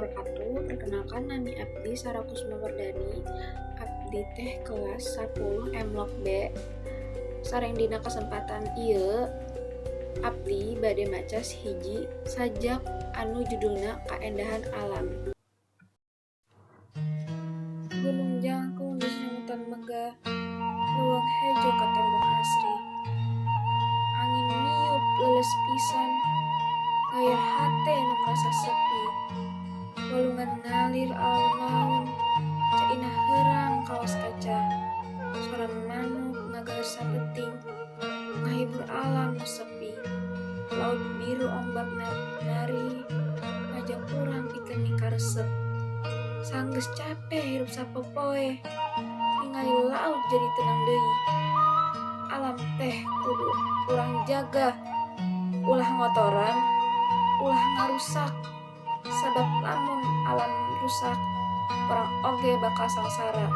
Wabarakatuh. Perkenalkan, nami abdi Sarah Kusuma Wardani. Abdi teh kelas 10 MLog B. Sareng dina kesempatan ieu abdi bade maca hiji sajak anu judulna Kaendahan Alam. Gunung jangkung disemutan megah, leuweung hejo katembong asri. Angin niup leuleus pisan, ngayar hate nu karasa sepi. Walungan ngalir alun-alun, caina heurang kawas kaca. Sora manuk ngageur sapeting, ngahibur alam nu sepi. Laut biru ombakna nari, ngajak urang pikeun mikaresep. Sanggeus cape hirup sapopoe, ningali laut jadi tenang deui. Alam teh kudu urang jaga, ulah ngotoran, ulah ngarusak. Sabab lamun alam rusak, urang oge bakal sangsara.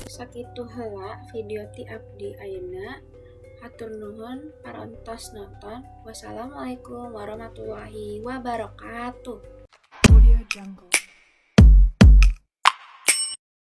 Sakitu heula video ti abdi ayeuna. Hatur nuhun parantos nonton. Wassalamualaikum warahmatullahi wabarakatuh. Audio Jungle.